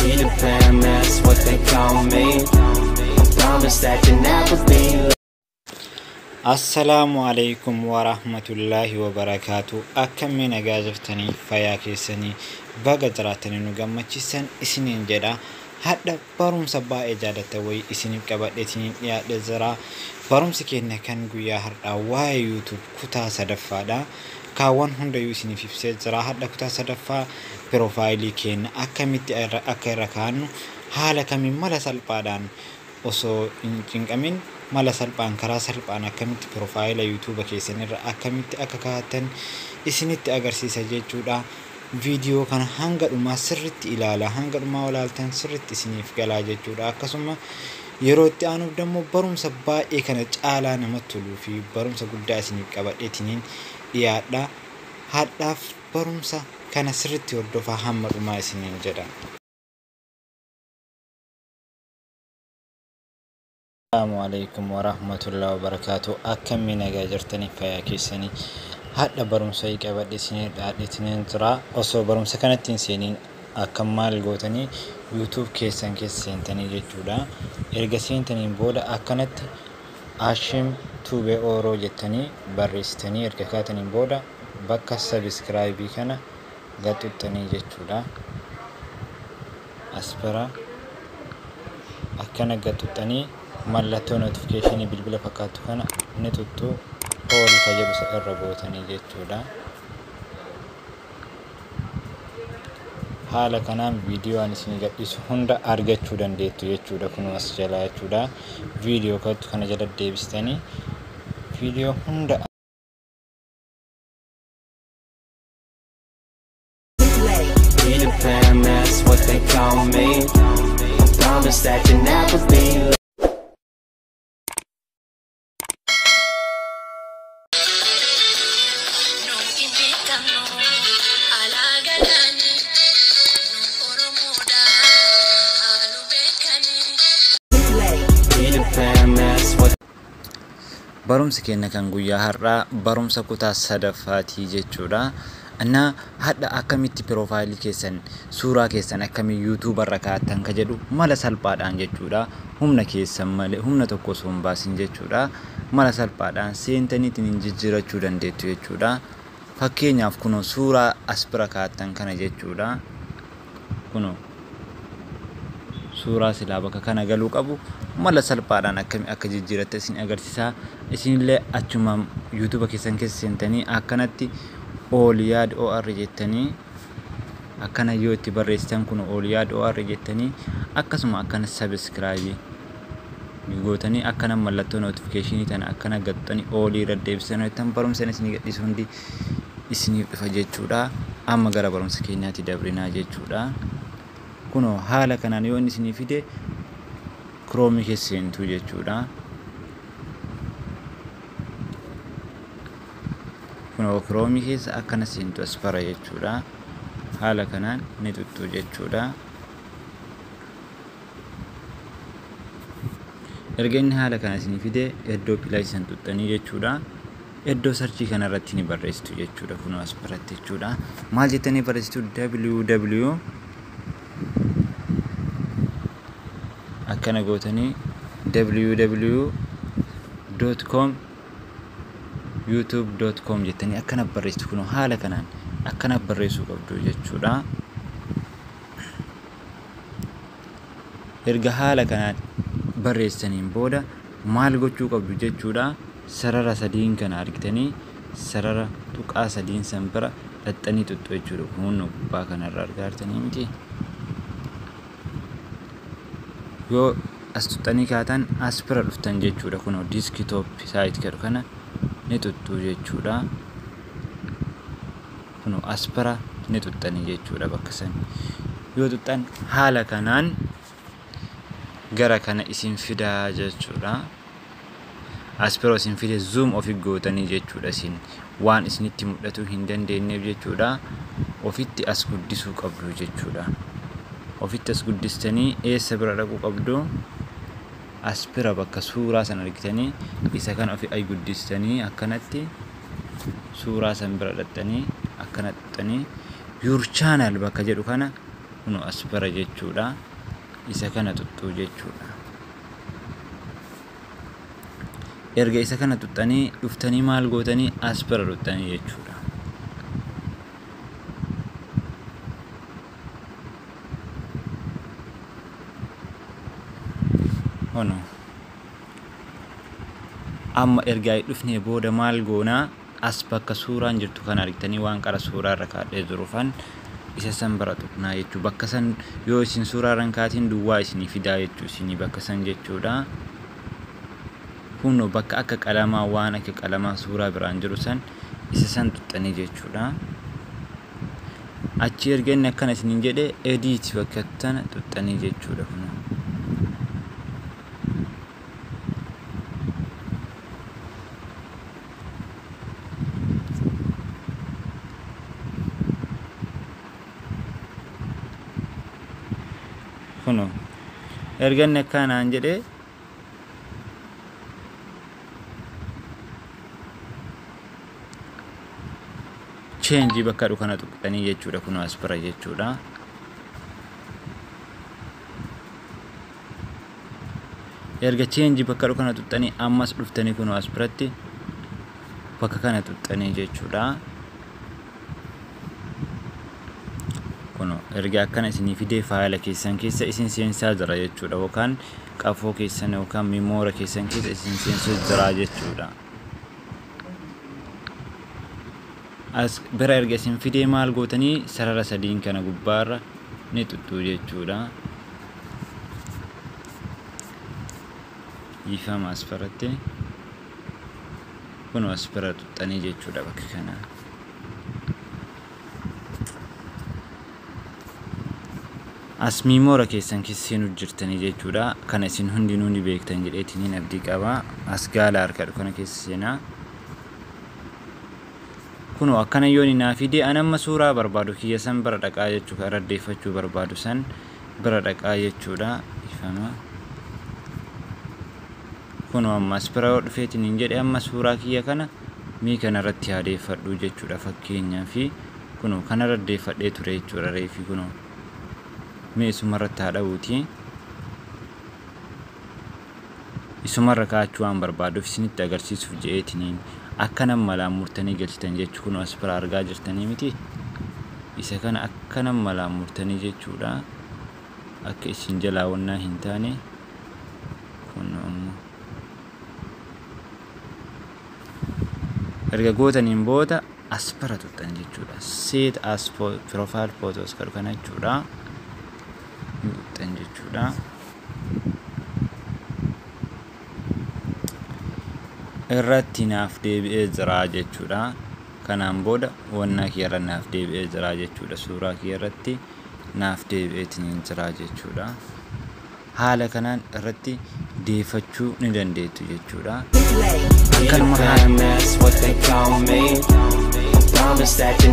Peter Pan, that's what they call me. I promise that you'll never be. Assalaamu alaikum warahmatullaahi wabarakaatu. Akkamii nagaa jirtanii? Fayyaa keessanii? Baga jiraatanii nu gammachiisan isiniin jedha. Hadha barumsa baay'ee jaallata wayii isiniif qabadhe isiniin dhiyaadhe jira. Barumsi keenya kan guyyaa har'aa waa'ee YouTube kutaa sadaffaadha. Kaawwan hundayyuu isiniif ibsee jira. Hadha kutaa sadaffaa piroofaayilii keenya akkamitti akka irra kaa'annu, haala kamiin mala salphaadhaan osoo hin cinqamin, mala salphaan, karaa salphaan akkamitti piroofaayila yuutuuba keessan irra akkamitti akka kaa'attan isinitti agarsiisa jechuudha. Viidiyoo kana hanga dhumaa sirritti ilaala. Hanga dhumaa ilaaltan sirritti isiniif galaa jechuudha. Akkasuma yeroo itti aanuuf dammoo barumsa baay'ee kana caalaa namatti toluu fi barumsa guddaa isiniif qabadheetiniin dhiyaadha. Hadhaaf barumsa kana sirritti hordofaa hamma dhumaa isiniin jedha. Assalaamu alaikum warahmatullahi wabarakaatu. Akkamii nagaa jirtanii? Fayyaa keessanii? Hadha barumsa qabadhe isinii dhiyaadheetiniin jira. Osoo barumsa kanatti hin seeniin akkam maal gootanii YouTube keessan keessa seentanii jechuudha. Erga seentaniin booda akkanatti Ashim Tube Ooroo jettanii barreessitanii erga kaataniin booda bakka subscribe kana gaxuxxanii jechuudha. As bira akkana gaxuxxanii mallattoo notification bilbila fakkaatu kana ni xuxxu, all ka jedhu isa irra gootanii jechuudha. Haala kanaan viidiyoo ani isinii gadhiisu hunda argachuu dandeettu jechuudha. Kunoo as jalaa jechuudha. Viidiyoo kottu kana jala deebistanii viidiyoo hunda. Peter Pan, that's what they call me. I promise that you'll never be. Nu hin beekamnu alaa galaani, nu Oromoodha haalu beekani. Peter Pan, that's what Barumsi keenya kan guyyaa har'aa barumsa kutaa sadaffaatii jechuudha. Innaa hadha akkamitti piroofaayilii keessan, suuraa keessan akkamii yuutuuba irra kaa'attan ka jedhu mala salphaadhaan jechuudha. Humna keessan malee, humna tokko osoo hin baasin jechuudha. Mala salphaadhaan seentaniitiin hin jijjiirachuu dandeettu jechuudha. Fakkeenyaaf kunoo suuraa as bira kaa'attan kana jechuudha. Kunoo suuraa silaa bakka kana galuu qabu mala salphaadhaan akkami akka jijjiiratte isin agarsiisa. Isinillee achuma yuutuuba keessan keessa seentanii akkanatti Ooliyaad OR jettanii akkana yoo itti barreessitan, kun Ooliyaad OR jettanii akkasuma akkana subscribe gootanii akkana mallattoo notification tana akkana gaxxanii all irra deebisan jettan, barumsa isinii gadhiisu hundi isiniif dhufa jechuudha. Amma gara barumsa keenyaatti dabrinaa jechuudha. Kunoo haala kanaan yoo inni isinii fide Chrome keessa seentuu jechuudha. Kunoo Chrome keessa akkana seentu as bara jechuudha. Haala kanaan ni xuxxu jechuudha. Erga inni haala kana isinii fide iddoo plus san xuxxanii jechuudha. Iddoo search kana irratti ni barreessitu jechuudha. Kunoo as biratti jechuudha. Maal jettanii barreessitu? www akkana gootanii www.com youtube.com jettanii akkana barreessitu. Kunoo haala kanaan akkana barreessuu qabdu jechuudha. Erga haala kanaan barreessaniin booda maal gochuu qabdu jechuudha. Sarara sadiin kana argitanii sarara tuqaa sadiin san bira dhaxxanii xuxxu jechuudha. Kun gubbaa kanarra argaa jirtanii miti. Yoo as tuxxanii kaatan as bira dhuftan jechuudha. Kunoo desktop site jedhu kana ni xuxxu jechuudha. Kunoo as bira ni xuxxanii jechuudha bakka san. Yoo xuxxan haala kanaan gara kana isin fidaa jechuudha. As bira isin fide zoom ofi gootanii jechuudha, isin waan isinitti mul'atuu hin dandeenyeef jechuudha. Ofitti as guddisuu qabdu jechuudha. Ofitti as guddistanii eessa bira dhaquu qabdu? As bira bakka suuraa san argitanii isa kana ofi ay guddistanii akkanatti suuraa san bira dhaqxanii akkana xuxxanii your channel bakka jedhu kana Kunoo as bira jechuudha. Isa kana xuxxuu jechuudha. Erga isa kana xuxxanii dhuftanii maal gootanii as bira xuxxanii jechuudha. Kunoo amma ergaa dhufnee booda maal goonaa as bakka suuraan jirtu kana argitanii waan qara suuraa irra kaadhee jiru fan isa san bira tuqnaa jechuu. Bakka san yoo isin suuraa irra hin kaatin duwwaa isinii fidaa jechuu isinii bakka san jechuudha. Kunoo bakka akka qalamaa waan akka qalamaa suuraa biraan jiru san isa san tuqxanii jechuudha. Achi erga inni akkana isiniin jedhe edit bakka tana tuqxanii jechuudha kunoo. Kunoo erga inni akkanaan jedhe change bakka dhufu kana tuqxanii jechuudha. Kunoo as bira jechuudha. Erga change bakka dhufu kana tuqxanii ammas dhuftanii kunoo as biratti bakka kana tuqxanii jechuudha. Kunoo erga akkana isinii fidee faayila keessan keessa isin seensaa jira jechuudha. Yookaan qafoo keessan yookaan miimoora keessan keessa isin seensuu jira jechuudha. As bira erga isin fidee maal gootanii sarara sadiin kana gubbaarra ni xuxxuu jechuudha. Ifama as biratti kunoo as bira xuxxanii jechuudha bakka kana. As miimoora keessan keessa seenuu jirtanii jechuudha. Kana isin hundinuu ni beektan jedheetiin abdii qaba. As gaala harka kana keessa seenaa. Kunoo akkana yoon naa fide an amma suuraa barbaadu kiyya san bira dhaqaa jechuudha. Irra deeffachuu barbaadu san bira dhaqaa jechuudha. Ifama. Kunoo amma as bira yoo dhufeetiin hin jedhe amma suuraa kiyya kana mii kana irratti yaadeeffadhu jechuudha. Fakkeenyaa fi kunoo kana irra deeffadhee ture jechuudha reefi kunoo. Mee isuma irratti haa dha'uuti. Isuma irra kaa'achuu waan barbaaduuf isinitti agarsiisuuf je'eetiniin akkana malaan murtanii galchitan jechuu kunoo as bira argaa jirtanii miti. Isa kana akkana malaan murtanii jechuudha. Akka isin jalaa wannaa hin taane kunoo ammoo erga gootaniin booda as bira tuqxan jechuudha. Set as profile photos kan kana jechuudha. Tuqxan jechuudha. Irratti naaf deebi'ee jira jechuudha. Kanaan booda wannaa kiyya irra naaf deebi'ee jira jechuudha. Suuraa kiyya irratti naaf deebi'eetiin jira jechuudha. Haala kanaan irratti deeffachuu ni dandeettu jechuudha. Peter Akkanuma Pan, that's what they call me. I promise that you